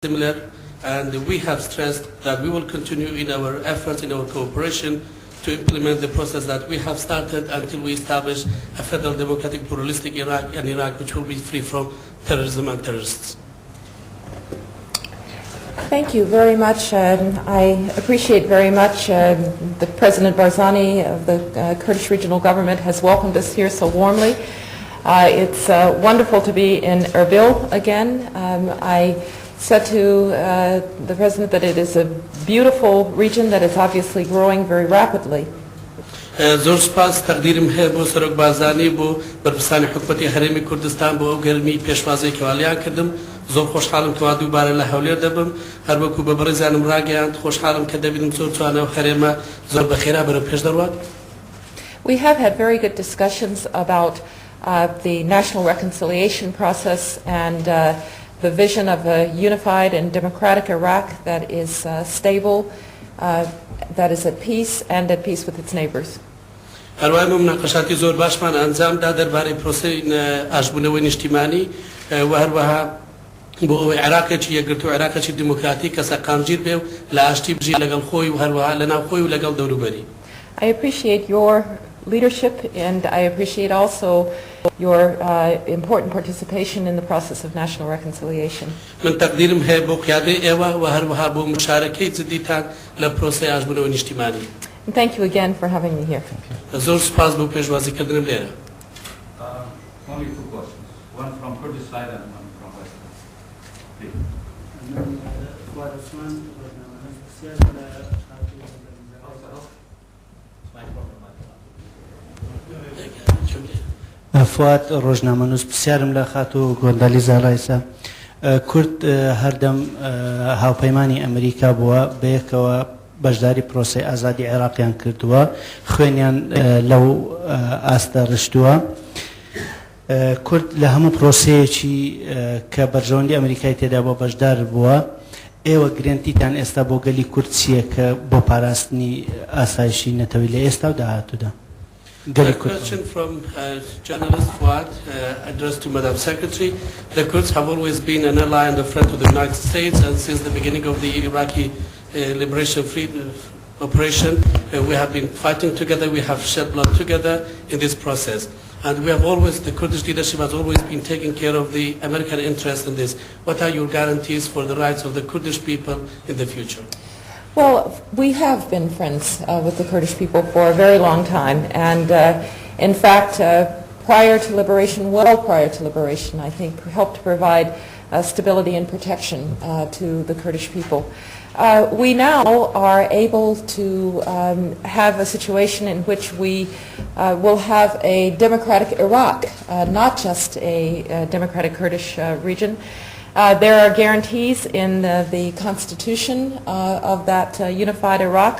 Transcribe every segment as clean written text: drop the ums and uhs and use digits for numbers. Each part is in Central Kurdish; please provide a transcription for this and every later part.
Similar, and we have stressed that we will continue in our efforts, in our cooperation, to implement the process that we have started until we establish a federal democratic pluralistic Iraq and Iraq which will be free from terrorism and terrorists. Thank you very much. I appreciate very much that President Barzani of the Kurdish regional government has welcomed us here so warmly. It's wonderful to be in Erbil again. I said to the President that it is a beautiful region that is obviously growing very rapidly. زۆر سپاس تەقدیرم هەیە بۆ سەرۆک بارزانی بۆ بەرپرسانی حکومەتی هەرێمی کوردستان بۆ ئەو گەرمی پێشوازی کەوا لێیان کردم. زۆر خۆشحاڵم کەوا دووبارە لە هەولێر دەبم. هەروەکو بە بەڕێزیانم ڕاگەیاند خۆشحاڵم کە دەبینم زۆر جوانە و هەرێمە زۆر بە خێرا بەرەو پێش دەڕوات. We have had very good discussions about the national reconciliation process and the vision of a unified and democratic Iraq that is stable, that is at peace and at peace with its neighbors. هەروەها مناقشاتی زۆر باشمان ئەنجام دا دەربارەی پرۆسەی ئاشبوونەوەی نیشتیمانی و هەروەها بۆ ئەوەی عێراقێکی یەکگرتوو عێراقێکی دیموکراتی کە سەقامگیر بێ و لە ئاشتی بژی لەگەڵ خۆی و هەروەها لەناو خۆی و لەگەڵ دەوروبەری. I appreciate your leadership and I appreciate also your important participation in the process of national reconciliation. من تەقدیرم هەیە بۆ قیادەی ئێوە و هەروەها بۆ مشارەکەی جدیتان لە پرۆسەی ئاشبوونەوەی نیشتیمانی. And thank you again for having me here. زۆر سوپاس بۆ پێشوازیکردنم لێرە. Only two questions, one from Kurdish side and one from Western. Please. من فواد عثمان ڕۆژنامەنووس پرسیار لە خاتوو Microphone, microphone. فواد ڕۆژنامەنووس پرسیارم لە خاتوو کۆندالیزا ڕایسە کورد هەردەم هاوپەیمانی ئەمریکا بووە بەیەکەوە بەشداری پرۆسەی ئازادی عێراقیان کردووە خوێنیان لەو ئاستە ڕشتووە کورد لە هەموو پرۆسەیەکی کە بەرژەوەندی ئەمریکای تێدا بۆ بەشدار بووە ئێوە گرنتیتان ئێستا بۆ گەلی کورد چییە کە بۆ پاراستنی ئاسایشی نەتەوەی لە ئێستا و داهاتوودا گەلی A کورد question from journalist Fuad addressed to Madam Secretary. The Kurds have always been an ally and a friend to the United States, and since the beginning of the Iraqi liberation free operation, we have been fighting together, we have shed blood together in this process. And we have always, the Kurdish leadership has always been taking care of the American interest in this. What are your guarantees for the rights of the Kurdish people in the future? Well, we have been friends with the Kurdish people for a very long time, and in fact, prior to liberation, well prior to liberation, I think helped to provide stability and protection to the Kurdish people. We now are able to have a situation in which we will have a democratic Iraq, not just a democratic Kurdish region. There are guarantees in the constitution of that unified Iraq.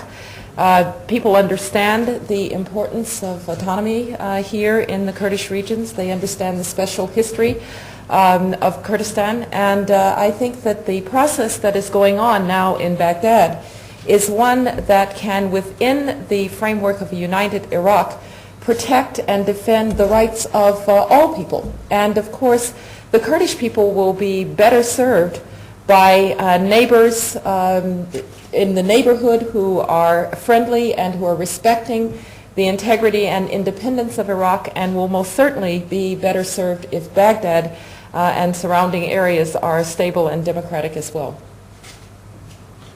People understand the importance of autonomy here in the Kurdish regions. They understand the special history of Kurdistan. And I think that the process that is going on now in Baghdad is one that can, within the framework of a united Iraq, protect and defend the rights of all people. And of course, the Kurdish people will be better served by neighbors in the neighborhood who are friendly and who are respecting the integrity and independence of Iraq, and will most certainly be better served if Baghdad and surrounding areas are stable and democratic as well.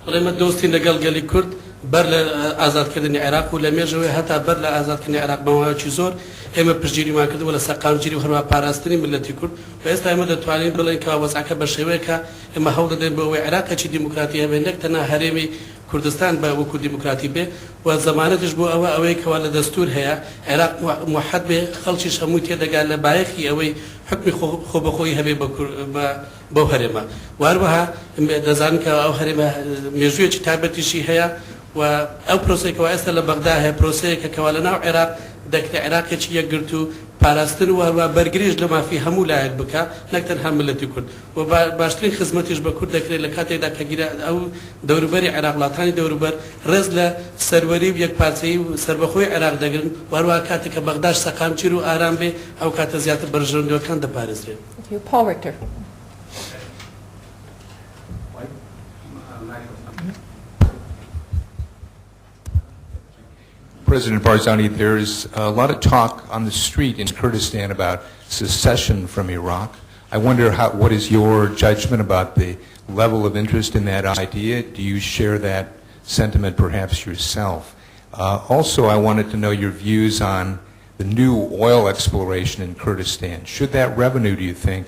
ئێمە دۆستین لەگەڵ گەلی کورد بەر لە ئازادکردنی عێراق و لە مێژەوەی هەتا بەر لە ئازادکردنی عێراق بەماوەیەکی زۆر ئێمە پشتگیریمان کردووە لە سەقامگیری و هەروەها پاراستنی میللەتی کورد و ئێستا ئێمە دەتوانین بڵێین کە وەزعەکە بە شێوەیەکە ئێمە هەوڵ دەدەین بۆ ئەوەی عێراقێکی دیموکراتی هەبێت نەک تەنها هەرێمی کوردستان بە وەکو دیموکراتی بێ و زەمانەتش بۆ ئەوە ئەوەی کەوا لە دەستور هەیە عێراق موحەد بێ خەڵکیش هەمووی تێدەگات لە بایەخی ئەوەی حکمی خۆبەخۆی هەبێ بە بەو هەرێمە و هەروەها دەزانن کە ئەو هەرێمە مێژوویەکی تایبەتیشی هەیە و ئەو پرۆسەیەکەوە ئێستا لە بەغدا هەیە پرۆسەیەکە کەوا لە ناو عێراق دەکرێت عێراقێکی یەکگرتوو پاراستن و هەروەها بەرگریش لە مافی هەموو لایەک بکە نەک تەنها میللەتی کورد و باشترین خزمەتیش بە کورد دەکرێت لە کاتێکدا کە گیرا ئەو دەوروبەری عێراق وڵاتانی دەوروبەر ڕێز لە سەروەری و یەکپارچەیی و سەربەخۆی عێراق دەگرن و هەروەها کاتێک کە بەغداش سەقامگیر و ئارام بێ ئەو کاتە زیاتر بەرژەوەندیەکان دەپارێزرێن. Thank you. Paul Richter. President Barzani, there's a lot of talk on the street in Kurdistan about secession from Iraq. I wonder how, what is your judgment about the level of interest in that idea? Do you share that sentiment perhaps yourself? Also, I wanted to know your views on the new oil exploration in Kurdistan. Should that revenue, do you think,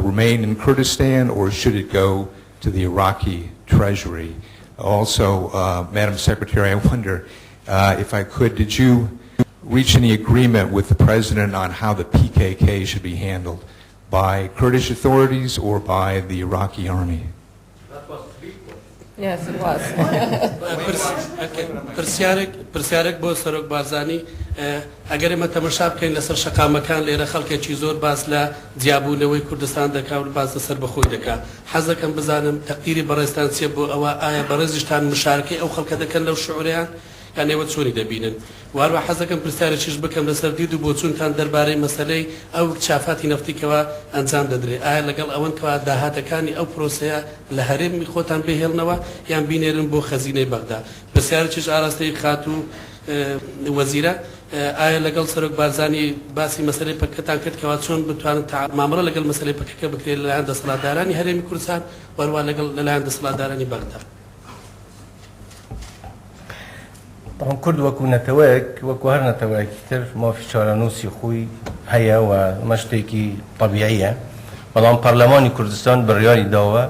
remain in Kurdistan or should it go to the Iraqi treasury? Also, Madam Secretary, I wonder if I could, did you reach any agreement with the President on how the PKK should be handled by Kurdish authorities or by the Iraqi army? That was three questions. Yes, it was. پرسیارێک پرسیارێک بۆ سەرۆک بارزانی ئەگەر ئێمە تەمەشا بکەین لەسەر شەقامەکان لێرە خەڵکێکی زۆر باس لە جیابوونەوەی کوردستان دەکا و باس لە سەربەخۆی دەکا حەز دەکەم بزانم تەقدیری بەڕێزتان چیە بۆ ئەوە ئایا بەڕێزیشتان مشارکەی ئەو خەڵکە دەکەن لەو شعوریان یان ئێوە چۆنی دەبینن و هەروە حەز دەکەم پرسیارێکیش بکەم لەسەر دید و بۆچوونتان دەربارەی مەسەلەی ئەو اکتشافاتی نەفتی کەوا ئەنجام دەدرێت ئایا لەگەڵ ئەوەن کەوا داهاتەکانی ئەو پرۆسەیە لە هەرێمی خۆتان بهێڵنەوە یان بینێرن بۆ خەزینەی بەغدا پرسیارێکیش ئاراستەی خاتوو وەزیرە ئایا لەگەڵ سەرۆک بارزانی باسی مەسەلەی پەکەکەتان کرد کەوا چۆن بتوانن مامەڵە لەگەڵ مەسەلەی پەکەکە بکرێت لەلایەن دەسەڵاتدارانی هەرێمی کوردستان و هەروە لەگەڵ لەلایەن دەسەڵاتدارانی بەغدا؟ طبعا کورد وەکو نەتەوەیەک وەکو هەر نەتەوەیەکی تر مافی چارەنووسی خۆی هەیە و ئەمە شتێکی تەبیعیە، بەڵام پەرلەمانی کوردستان بڕیاری داوە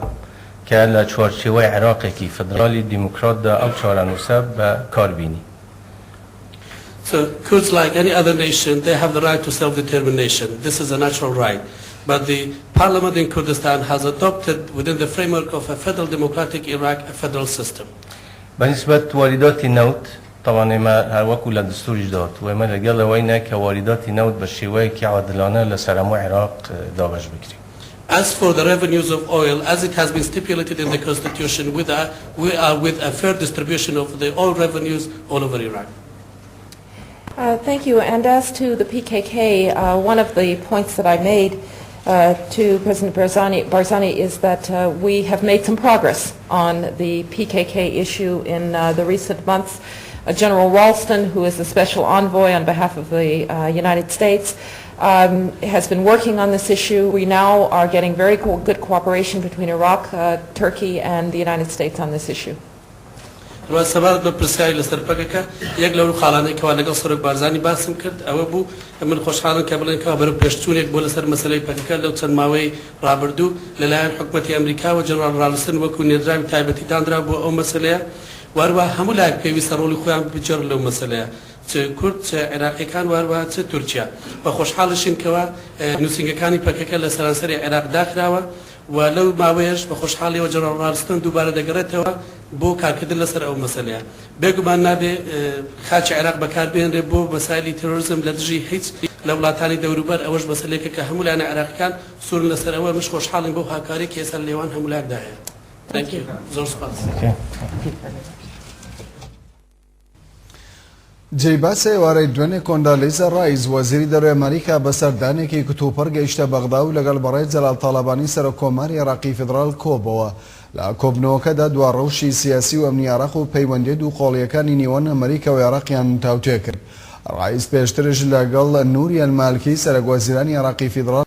کە لە چوارچێوەی عێراقێکی فیدرالی دیموکراتدا ئەو چارەنووسە بە کار بینی. So Kurds, like any other nation, they have the right to self-determination. This is a natural right. But the parliament in Kurdistan has adopted, within the framework of a federal democratic Iraq, a federal system. بەنیسبەت واریداتی نەوت طبعا ئێمە هەر وەکو لە دەستوریشدا هاتووە ئێمە لەگەڵ ئەوەینە کە واریداتی نەوت بە شێوەیەکی عادلانە لەسەر هەموو عێراق دابەش بکرێت. As for the revenues of oil, as it has been stipulated in the constitution, we are with a fair distribution of the oil revenues all over Iraq. Thank you. And as to the PKK, one of the points that I made to President Barzani is that we have made some progress on the PKK issue in the recent months. General Ralston, who is the special envoy on behalf of the United States, has been working on this issue. We now are getting very good cooperation between Iraq, Turkey, and the United States on this issue. هەروە سەبارەت بە پرسیاری لەسەر پەکەکە یەک لەو خاڵانەی کەوا لەگەڵ سەرۆک بارزانی باسم کرد ئەوە بوو من خۆشحاڵم کە بڵێن کەوا بەرەو پێشچوونێک بۆ لەسەر مەسەلەی پەکەکە لەو چەند ماوەی ڕابردوو لەلایەن حکوومەتی ئەمریکاوە جەنراڵ ڕالستن وەکو نێردراوی تایبەتی دانرا بۆ ئەو مەسەلەیە و هەروە هەموو لایەک پێویستە ڕۆڵی خۆیان بگێڕن لەو مەسەلەیە چ کورد چ عێراقیەکان و هەروە چ تورکیا بە خۆشحاڵشین کەوا نووسینگەکانی پەکەکە لە سەرانسەری عێراق داخراوە و لەو ماوەیەش بە خۆشحاڵیەوە جەنراڵ ڕالستن دووبارە دەگەڕێتەوە بۆ کارکردن لەسەر ئەو مەسەلەیە بێگومان نابێ خاکی عێراق بەکاربهێنرێ بۆ مەسایلی تیرۆریزم لە دژی هیچ لە وڵاتانی دەوروبەر ئەوەش مەسەلەیەکە کە هەموو لایەنە عێراقیەکان سوورن لەسەر ئەوە منش خۆشحاڵین بۆ هاوکاری کە ئێستا لە نێوان هەموو لایەکدا هەیە. Thank you. زۆر سپاس. جێی باسە ئێوارەی دوێنێ کۆندالیزا ڕایس وەزیری دەرەوەی ئەمریکا بە سەردانێکی کتوپڕ گەیشتە بەغدا و لەگەڵ بەڕێز جەلال تاڵەبانی سەرۆک کۆماری عێراقی فیدراڵ کۆبەوە. لە کۆبنەوەکەدا دوا ڕەوشی سیاسی و ئەمنی عێراق و پەیوەندیە دوو قۆڵیەکانی نێوان ئەمریکا و عێراقیان تاوتوێ کرد. ڕایس پێشترش لەگەڵ نوری ئەلمالکی سەرەک وەزیرانی عێراقی فیدراڵ.